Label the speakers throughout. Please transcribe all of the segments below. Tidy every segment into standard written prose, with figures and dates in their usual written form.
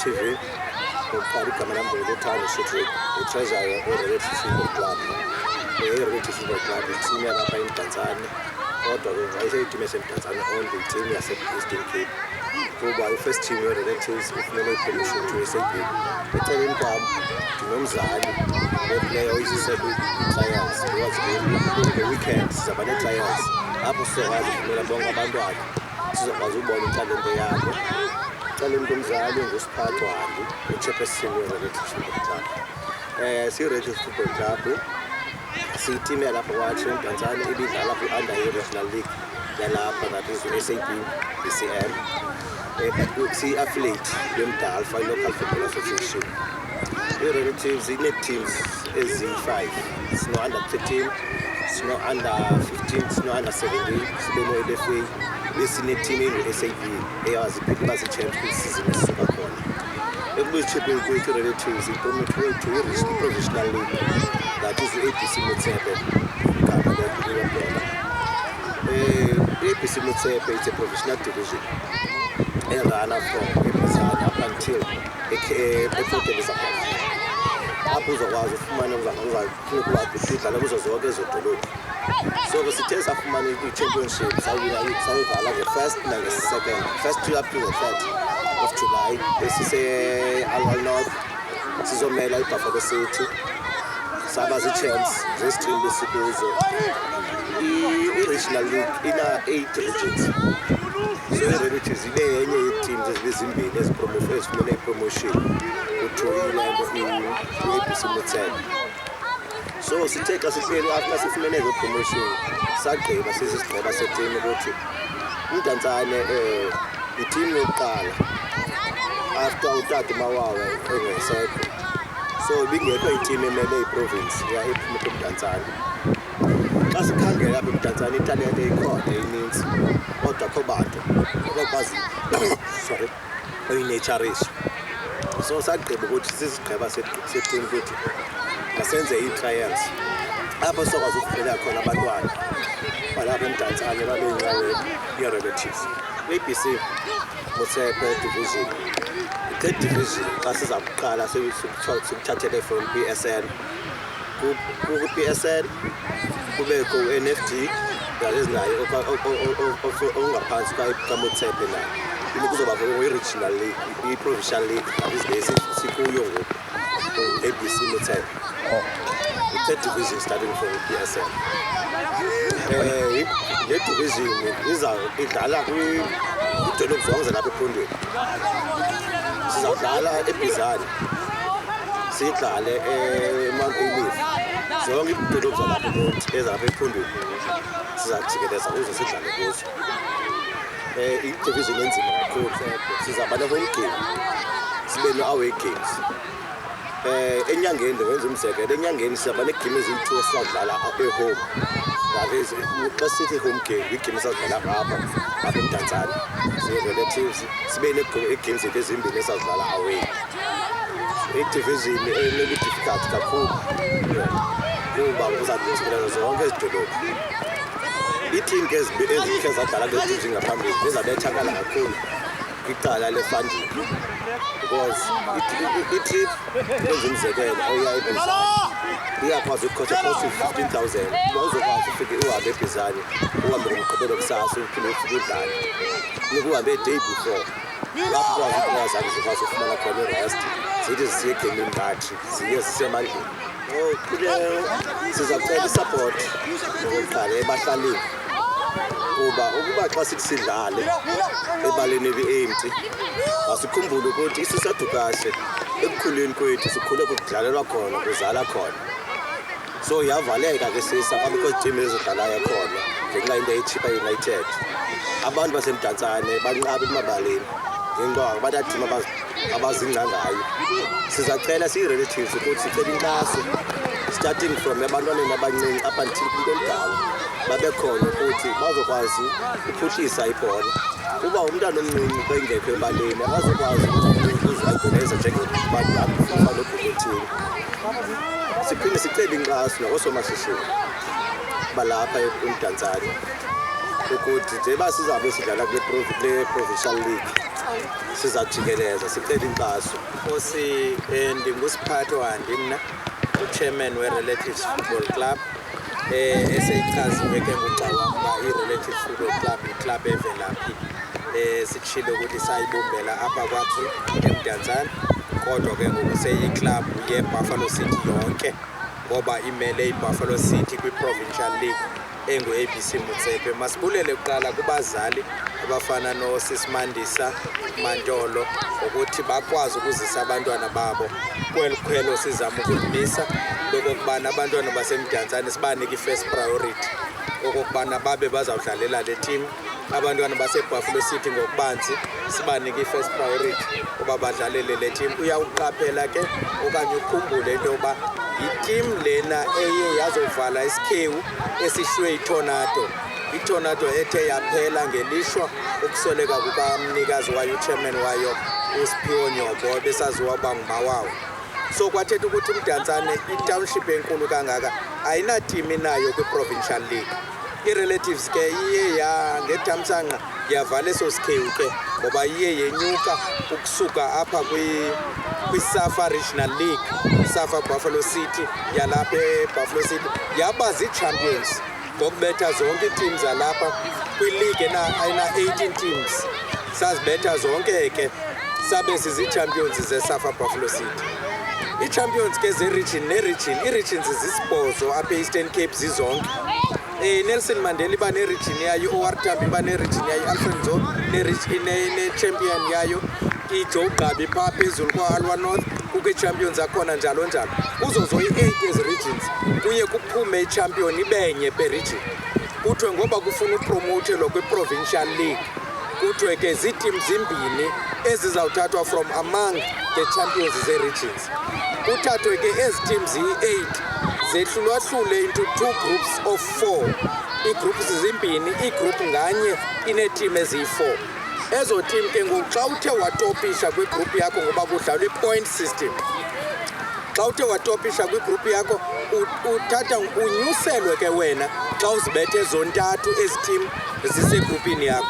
Speaker 1: TV. Okokuqala, igama lam nguLuthando Shidrick, yi-treasurer ye-Relatives Football Club. I-Relatives Football Club yiteam yalapha eMdantsane, kodwa ke ayiseyitim yaseMdantsane only, yiteam yase-Eastern Cape, kuba i-first team ye-Relatives ifumene i-promotion to SAB. Eceleni kwam ndinomzali weplayer oyisise kwi-trials, because nge-weekend sizawuba nee-trials apho sizokwazi ufumela bonke abantwana, sizokwazi ubona italente yabo. Ecaleni komzali nguSiphatho Handi, uchairperson we-Relatives Football Club. Siyi-Relatives Football Club siyiteam yalapha kwathi eMdantsane, ibidlala kwi-under ye-regional league yalapha, that is u-SAB BCM, but siyi-affiliate yoMdalfa, i-local football association. I-Relatives inee-teams eziyi-5: sino-under 13, sino-under 15, sino-under 17, sibe no-LFA, besineteam engu-SAB eyaziphinde iba zii-champs kwisizini esisuka khona. Ekubuyi-champion kwethu, i-Relatives ipromote to i-provisional league, that is u-ABC Motsepe, igama lebhola. I-ABC Motsepe, it's a provisional division erana from eBizana up until ePort Elizabeth, apho uzokwazi ufumane udlala kuzo zonke ezo dolophu. So ke sithe safumana i-championship, sawina, sayodlala nge-first nange-second, first to up to the 3rd of July, besise-Aliwal North, sizomela iBuffalo City, saba zii-champs zestream besikuzo. I-regional league ina-eight regions, so i-Relatives ibe yenye yee-teams ezibe zimbini ezifumene ipromotion kuthiwa ile nto i-ABC Motsepe. So sithe xa sihleli after sifumene ezo promotion, sagqiba sisisigqeba seteam ukuthi uMdantsane yiteam yokuqala after utata uMawawa engesekho, so ibingekho iteam emele iprovince ephuma kuMdantsane. Xa sikhangela apha eMdantsane, italente ikhona inintsi, kodwa akho bantu abakwazi, sorry, uyinurturisha. So sagqiba ukuthi sisigqeba seteam ukuthi masenze ii-trials apho sizokwazi ukuvumela khona abantwana balapha eMdantsane babe yinxalenye yee-Relatives ABC Motsepe division, i-third division. Xa siza kuqala sikuthathele from PSL, ku-PSL kubekho u-NFD ezinayo ongaphantsi kaMotsepe nayo ini, kuzoba i-regional league, i-provincial league, that is le sikuyo ngoku, u-ABC Motsepe, i-third division starting from i-PSL. Le division iza idlala kwiidolophu zonke zalapha ephondweni. Sizawudlala eBhizane, sidlale eMount Ayliff, zonke iidolophu zalapha eMonti, ezalapha ephondweni, sizajikeleza kuzo, sidlale kuzo. I-division enzima kakhulu. Sizawuba ne-home game, sibe no-away games. Enyangeni, ndengenza umzekelo, enyangeni sizawuba neegame eziyi-2 esizawudlala e-home, that is xa sithi home game, iigame esizawudlala apha eMdantsane siyi-Relatives, sibe nee-games zethu ezimbini esizawudlala away. I-division enobu-difficult kakhulu kuba kuzajikeleza zonke ezi dolophu. Iiteam ke ezikhe zadlala kule division ngaphambili zizabethakala kakhulu kwicala le-funding, because i-trip, enza umzekelo, oya eBhizane iyakwazi ukukhosta close to 15,000 uba uzokwazi ufike uhambe eBhizane, uhambe ngoMgqibelo kusasa, uphinde ufike udlale. Funeka uhambe a day before, lapho ukwazi iiplayer zakho zikwazi ufumana khona irest, zithi zisiye egemini ngathi ziye zisemandleni. Oh, kule sizacela isupport okokuqala ebahlalini, kuba ukuba xa sithi sidlale ebaleni eli-empty, masikhumbule ukuthi iSisa Dukashe ekukhuleni kwethu sikhule kudlalelwa khona, kuzala khona. So yavaleka ke Sisa, kwabikho zitim ezidlalayo khona ngenxa into eyiChippa United. Abantu baseMdantsane banqabe emabaleni ngenxa banatim abazingca ngayo. Sizacela siyi-Relatives ukuthi sicela inkxaso, starting from ebantwaneni abancinci up until kumntu omdala, babe khona ukuthi bazokwazi uphuhlisa ibhola, kuba umntana omncinci xa engekho ebaleni akazokwazi ukuziorganiza njengebantu abafana nobhukuthini. Siphinde sicele inkxaso nakoosomashishini balapha eMdantsane ukuthi njengoba sizabe sidlala kule provincial league. Sizajikeleza sicela inkxaso.
Speaker 2: Nkosi, ndinguSiphatho Handi mna, uchairman we-Relatives Football Club, eseyichaziwe ke ngugxa wam uba i-Relatives Football Club yiklab evelaphi. Sitshilo ukuthi sayibumbela apha kwakho eMdantsane, kodwa ke ngoku seyiklabhu yeBuffalo City yonke, ngoba imele iBuffalo City kwi-Provincial League engu-ABC Motsepe. Masibulele kuqala kubazali abafana noSisimandisa Mantolo ngokuthi bakwazi ukuzisa abantwana babo kweli khwelo sizama ukulimisa lokokubana abantwana baseMdantsane sibanike i-first priority okokubana babe bazawudlalela le team. Abantwana baseBuffalo City ngokubanzi sibanike i-first priority uba badlalele le team. Uyawuqaphela ke okanye ukhumbule into yokuba yitim lena eye yazovala isikhewu esishiywe yiTornado, iTornado ethe yaphela ngelishwa ukusweleka kukamnikazi wayo, uchairman wayo, uSiphiwo Nyobo, ebesaziwa uba ngumawawo. So kwathetha ukuthi uMdantsane, itownship enkulu kangaka, ayinatimi nayo kwi-Provincial League. I-Relatives ke iye ya ngethamsanqa yavala eso sikhewu ke, ngoba iye yenyuka ukusuka apha kwiSAFA Regional League, SAFA Buffalo City yalapha eBuffalo City, yaba zii-champions ngokubetha zonke iiteam zalapha kwileague ena-18 teams. Sazibetha zonke ke, sabe sizii-champions zeSAFA Buffalo City. Ii-champions ke zeregion neregion, ii-regions zisibhozo apha e-Eastern Cape zizonke. Nelson Mandela iba neregion yayo, i-OR Tambo iba neregion yayo, i-Alfred Nzo ne-champion yayo, iJoe Gqabi phaa phezulu kwa-Aliwal North kukho ii-champions zakhona, njalo njalo. Kuzo zoyi-8 ezi regions kuye kuphume ichampion ibenye per region. Kuthiwe ngoba kufuna upromothelwa kwi-Provincial League, kuthiwe ke ziitim zimbini ezizawuthathwa from among the champions zee-regions. Kuthathwe ke ezi teams ziyi-8, zehlulwahlule into two groups of four. Ii-groups zimbini, igroup nganye ineetim eziyi-4. Ezo team ke ngoku, xa uthe watopisha kwigroup yakho, ngoba kudlalwa i-point system, xa uthe watopisha kwigroup yakho, uthatha unyuselwe ke wena xa uzibethe zontathu ezi team zisegrupini yakho.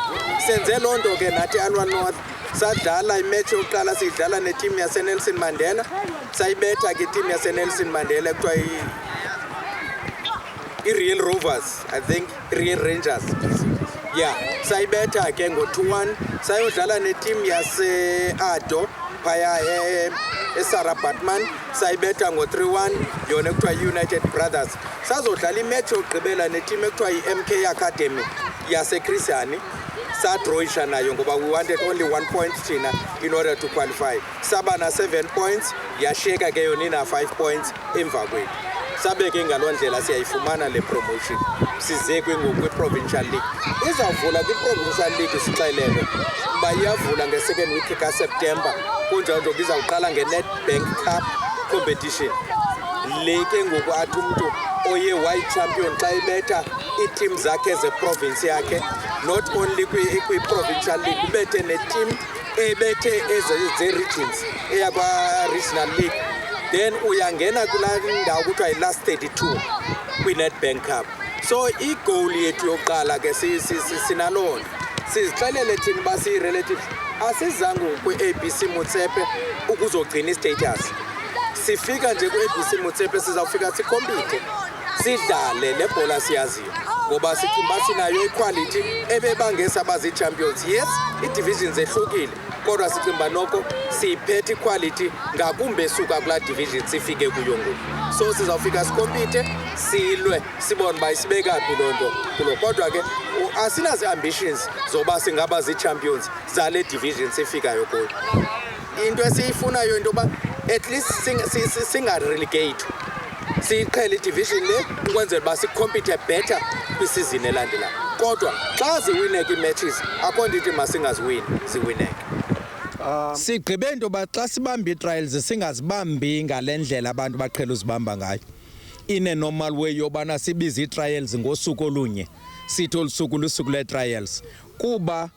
Speaker 2: Senze loo nto ke nathi Aliwal North. Sadlala imatch yokuqala, siyidlala neteam yaseNelson Mandela. Sayibetha ke iteam yaseNelson Mandela ekuthiwa i-Real Rovers, I think i-Real Rangers, yeah. Sayibetha ke ngo-2-1. Sayodlala neteam yase-Ado phaya eSarah Baartman, sayibetha ngo-3-1, yona ekuthiwa yi-United Brothers. Sazodlala imatch yokugqibela neteam ekuthiwa yi-MK Academy yaseChris Hani, sadroyisha nayo ngoba we wanted only one point thina in order to qualify. Saba na-7 points, yashiyeka ke yona ina-5 points emva kwethu. Sabe ke ngaloo ndlela siyayifumana le promotion, size ke ngoku kwi-Provincial League. Izawuvula kwi-Provincial League, sixelelwe uba iyavula nge-second week kaSeptemba. Kunjalo nje izawuqala nge-Nedbank Cup competition le ke ngoku, athi umntu oye wayi-champion xa ibetha iitim zakhe zeprovince yakhe, not only kwi-Provincial League, ubethe neteam ebethe ze-regions eyakwa-Regional League, then uyangena kulaa ndawo kuthiwa yi-last 32 kwi-Nedbank Cup. So igoal yethu yokuqala ke sinaloo nto. Sizixelele thina uba siyi-Relatives asizange kwi-ABC Motsepe ukuzogcina istatus. Sifika nje kwi-ABC Motsepe, sizawufika sicompete, sidlale le bhola siyaziyo, ngoba sithi uba sinayo iquality ebebangesa bazii-champions. Yes, ii-divisions zehlukile, kodwa sicinga uba noko siyiphethe iquality ngakumbi esuka kulaa division sifike kuyo ngoku. So sizawufika sicompete, silwe, sibone uba isibeka phi loo nto kulo. Kodwa ke asinazi-ambitions zoba singaba zii-champions zale division sifikayo kuyo. Into esiyifunayo into yoba at least singarelegate, siyiqhele idivision le ukwenzela uba sicompete better kwisizini elandelayo. Kodwa xa ziwineke ii-matches, akho nto ithi masingaziwini, ziwineke. Sigqibe into yoba xa sibamba ii-trials singazibambi ngale ndlela abantu baqhela uzibamba ngayo, in a normal way yobana sibize ii-trials ngosuku olunye, sithi olu suku lusuku lwee-trials, kuba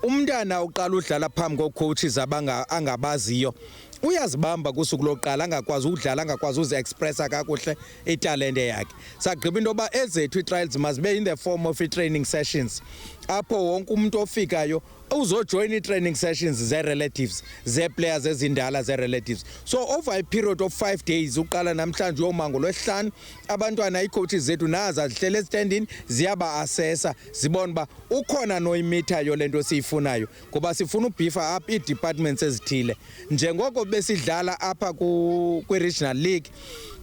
Speaker 2: umntana uqala udlala phambi koocoaches angabaziyo. Uyazibamba kusuku lokuqala, angakwazi ukudlala, angakwazi uzi-expressa kakuhle italente yakhe. Sagqiba into yoba ezethu ii-trials mazibe in the form of i-training sessions, apho wonke umntu ofikayo uzojoyina ii-training sessions zee-relatives, zee-players ezindala zee-relatives. So over a period of 5 days, uqala namhlanje uyoma ngolwesihlanu, abantwana, ii-coaches zethu nazo azihlele ezitendini, ziyaba-assessa, zibone uba ukhona noyimithayo le nto siyifunayo, ngoba sifuna u-beefa up ii-departments ezithile. Njengoko besidlala apha kwi-regional league,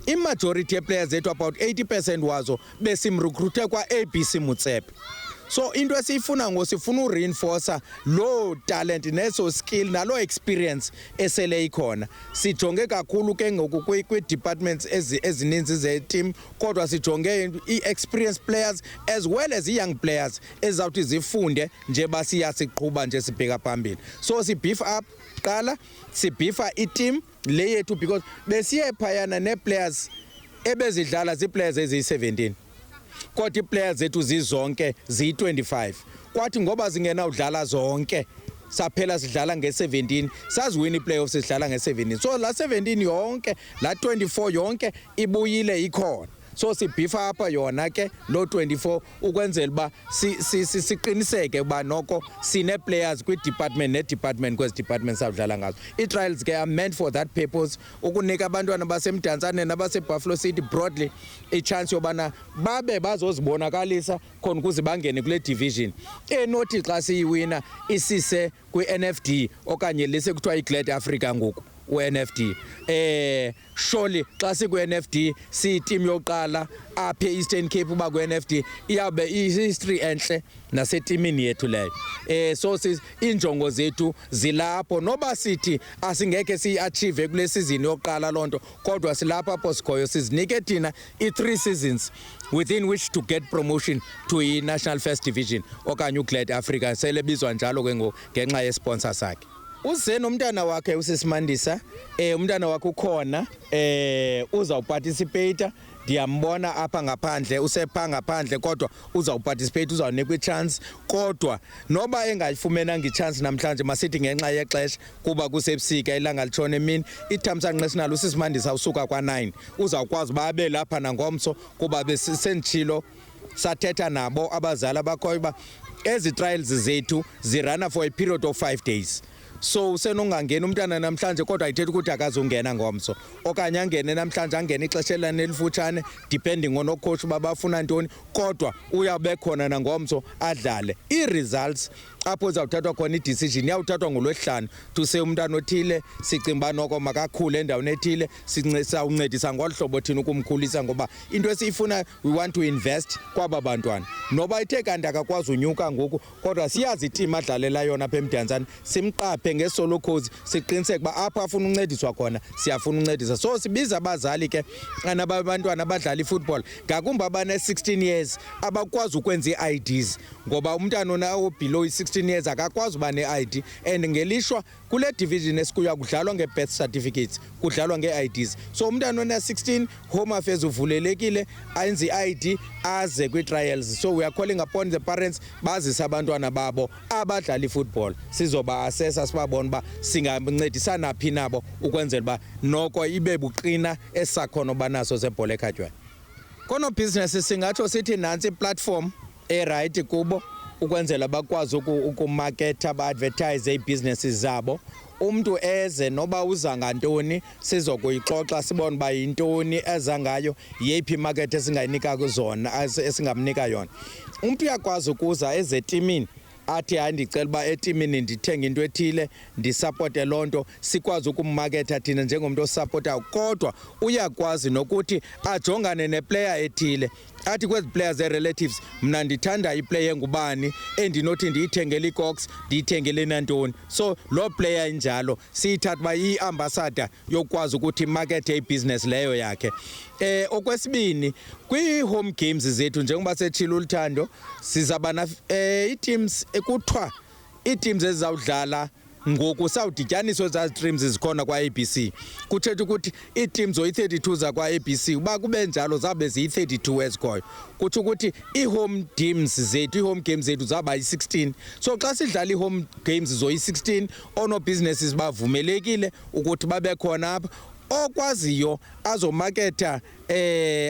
Speaker 2: i-majority yee-players zethu, about 80% wazo, besimrecruite kwa-ABC Motsepe. So into esiyifuna ngo, sifuna ureinforca loo talent neso skill naloo experience esele ikhona. Sijonge kakhulu ke ngoku kwii-departments ezininzi ze-team, kodwa sijonge ii-experienced players as well as ii-young players ezizawuthi zifunde nje siya siqhuba nje sibheka phambili. So si-beef up qala, sibeefa i-team le yethu, because besiye phayana nee-players ebezidlala zii-players eziyi-17, kodwa ii-players zethu zizonke ziyi-25. Kwathi ngoba zingenawudlala zonke, saphela sidlala nge-17. Saziwina ii-playoffs sidlala nge-17. So laa 17 yonke, laa 24 yonke ibuyile, ikhona. So sibeefa apha yona ke loo 24 ukwenzela uba siqiniseke uba noko sine-players kwi-department ne-department kwezi departments sawudlala ngazo. Ii-trials ke are meant for that purpose, ukunika abantwana baseMdantsane nabaseBuffalo City broadly i-chance yobana babe bazozibonakalisa khona ukuze bangene kule division enothi xa siyiwina isise kwi-NFD, okanye lise kuthiwa yiGlad Africa ngoku u-NFD. Surely xa siku-NFD, siyi-team yokuqala apha e-Eastern Cape uba ku-NFD, iyawube iyi-history entle nasetimini yethu leyo. So iinjongo zethu zilapho. Noba sithi asingekhe siyi-achieve kule season yokuqala loo nto, kodwa silapha apho sikhoyo, sizinike thina i-3 seasons within which to get promotion to i-National First Division okanye uGlad Africa, selebizwa njalo ke ngoku ngenxa yesponsor sakhe. Uze nomntana wakhe usisimandisa. Umntana wakhe ukhona, uzawuparticipate. Ndiyambona apha ngaphandle, usepha ngaphandle, kodwa uzawuparticipate, uzawunikwa i-chance. Kodwa noba engayifumenanga i-chance namhlanje, masithi ngenxa yexesha, kuba kusebusika, ilanga litshona emini, ithamsanqa esinalo, usisimandisa usuka kwa-9, uzawukwazi uba abe lapha nangomso, kuba besenditshilo, sathetha nabo abazali abakhoyo uba ezi trials zethu ziruna for a period of 5 days. So usenongangeni umntana namhlanje, kodwa ayithethi ukuthi akazungena ngomso, okanye angene namhlanje, angene ixesha elane elifutshane, depending on ocoach uba bafuna ntoni, kodwa uyawube khona nangomso adlale. Ii-results apho izawuthathwa khona i-decision iyawuthathwa ngolwesihlanu, to say umntana othile sicinga uba noko makakhule endaweni ethile, sawuncedisa ngolu hlobo thina ukumkhulisa, ngoba into esiyifuna, we want to invest kwaba bantwana. Noba ithe kanti akakwazi unyuka ngoku, kodwa siyazi i-team adlalela yona apha eMdantsane, simqaphe ngesolo khozi, siqiniseke uba apho afuna uncediswa khona siyafuna uncedisa. So sibiza abazali ke anabantwana abadlala i-football, ngakumbi abane-16 years, abakwazi ukwenza ii-IDs, ngoba umntana ona below i-16 years akakwazi uba ne-ID, and ngelishwa kule division esikuyo kudlalwa nge-birth certificates, kudlalwa ngee-IDs. So umntana ona-16, Home Affairs uvulelekile, ayenze i-ID, aze kwii-trials. So we are calling upon the parents bazise abantwana babo abadlala i-football, sizoba-assessa, sibabone uba singancedisana phi nabo ukwenzela uba noko ibe buqina esakhono banaso sebhola ekhatywayo. Koonobhizinesi singatsho sithi nantsi i-platform e-right kubo ukwenzela bakwazi ukumaketha, ba-advertise ii-businesses zabo. Umntu eze noba uza ngantoni, sizokuyixoxa, sibone uba yintoni eza ngayo, yeyiphi imakethi esingayinika zona, esingamnika yona. Umntu uyakwazi ukuza eze etimini, athi, "Hayi, ndicela uba etimini ndithenge into ethile, ndisupporte loo nto," sikwazi ukummaketha thina njengomntu osupportayo. Kodwa uyakwazi nokuthi ajongane neplayer ethile, athi, "Kwezi players zee-relatives mna ndithanda iplayer engubani endinothi ndiyithengele ii-cox, ndiyithengele nantoni." So loo player injalo siyithatha uba iyi-ambassador yokukwazi ukuthi imakethe ibhizinesi leyo yakhe. Okwesibini, kwii-home games zethu, njengoba setshilo uLuthando, sizaba na ii-teams ekuthiwa ii-teams ezizawudlala. Ngoku sawudityaniswa ezaa teams zikhona kwa-ABC. Kuthetha ukuthi ii-teams zoyi-32 zakwa-ABC, uba kube njalo, zawube ziyi-32 ezikhoyo. Kutsho ukuthi ii-home teams zethu, ii-home games zethu zaba yi-16. So xa sidlala ii-home games zoyi-16, oonobhizinesi bavumelekile ukuthi babe khona apha. Okwaziyo azomaketha,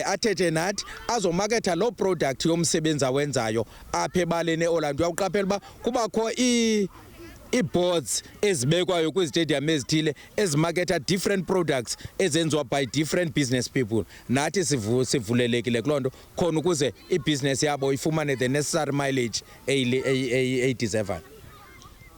Speaker 2: athethe nathi, azomaketha loo product yomsebenzi awenzayo apha ebaleni eOrlando. Uyawuqaphela uba kubakho ii-boards ezibekwayo kwizitedium ezithile ezimaketha different products ezenziwa by different business people. Nathi sivulelekile kuloo nto, khona ukuze ibhizinesi yabo ifumane the necessary mileage eyideservayo.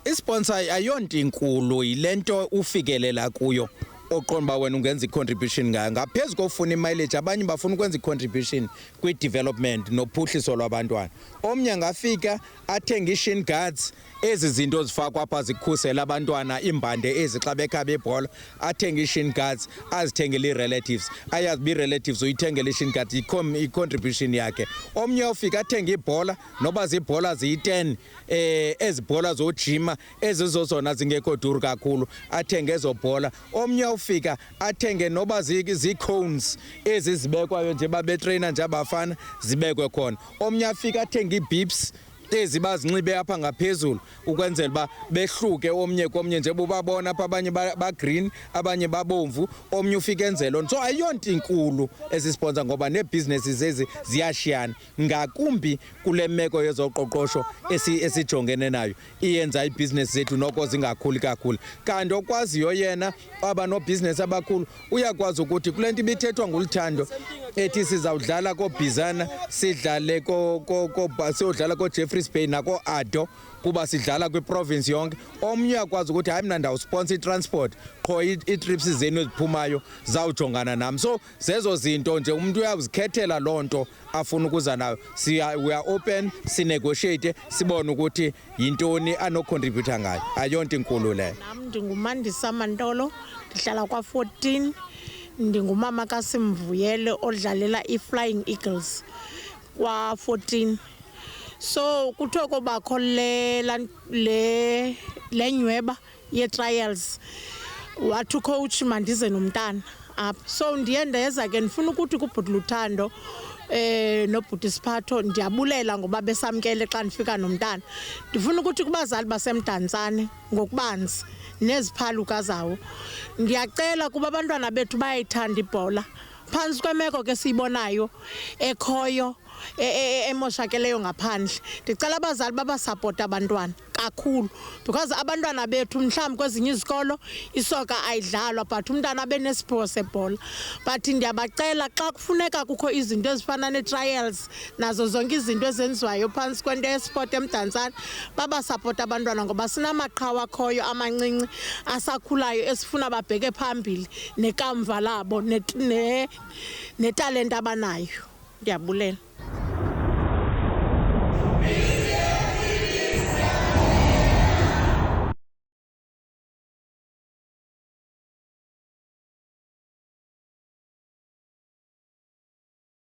Speaker 2: Isponsor ayonto inkulu, yile nto ufikelela kuyo oqonda uba wena ungenza i-contribution ngayo. Ngaphezu kofuna imileage, abanye bafuna ukwenza i-contribution kwi-development nophuhliso lwabantwana. Omnye angafika athenge ii-shin guards, ezi zinto zifakwa apha zikhusela abantwana iimbande ezi xa bekhaba ibhola, athenge ii-shin guards, azithengele ii-relatives, ayazi uba ii-relatives uyithengele ii-shin guards, i-contribution yakhe. Omnye ufika athenge ibhola, noba ziibhola ziyi-10, ezi bhola zojima ezizozona zingekho duru kakhulu, athenge ezo bhola. Omnye ufika athenge noba zii-cones ezi zibekwayo nje babetreyina nje abafana, zibekwe khona. Omnye afike athenge ii-bibs ezi bazinxibe apha ngaphezulu ukwenzela uba behluke omnye komnye, njengoba ubabona apha, abanye ba-green, abanye babomvu. Omnye ufike enze loo nto. So ayiyonto inkulu esisponsor, ngoba nee-businesses ezi ziyashiyana, ngakumbi kule meko yezoqoqosho esijongene nayo, iyenza iibhizinesi zethu noko zingakhuli kakhulu. Kanti okwaziyo yena aba nobhizinesi abakhulu uyakwazi ukuthi kule nto ibithethwa nguLuthando ethi sizawudlala koBhizana, sidlale siyodlala koJeffreys Bay nakoo-Ado, kuba sidlala kwiprovince yonke. Omnye uyakwazi ukuthi, "Hayi, mna ndawusponsa i-transport qho, ii-trips zenu eziphumayo zawujongana nam." So zezo zinto nje, umntu uyazikhethela loo nto afuna ukuza nayo. We are open, sinegotiate, sibone ukuthi yintoni anocontributa ngayo. Ayonto inkulu leyo.
Speaker 3: Nam ndinguMandisa Mantolo, ndihlala kwa-14, ndingumama kaSimvuyele odlalela i-Flying Eagles kwa-14. So kuthiwe kobakho le nyweba ye-trials, wathi ucoach mandize nomntana apha, so ndiye ndeza ke. Ndifuna ukuthi kubhuti Luthando nobhuti Siphatho, ndiyabulela ngoba besamkele xa ndifika nomntana. Ndifuna ukuthi kubazali baseMdantsane ngokubanzi neziphaluka zawo, ndiyacela kuba abantwana bethu bayayithanda ibhola. Phantsi kwemeko ke siyibonayo ekhoyo emoshakeleyo ngaphandle, ndicela abazali babasapota abantwana kakhulu, because abantwana bethu mhlawumbi kwezinye izikolo isoka ayidlalwa, but umntana abe nesiphiwo sebhola. But ndiyabacela, xa kufuneka kukho izinto ezifana nee-trials nazo zonke izinto ezenziwayo phantsi kwento yesport eMdantsane, babasapota abantwana, ngoba sinamaqhawe akhoyo amancinci asakhulayo esifuna babheke phambili nekamva labo netalente abanayo. Ndiyabulela.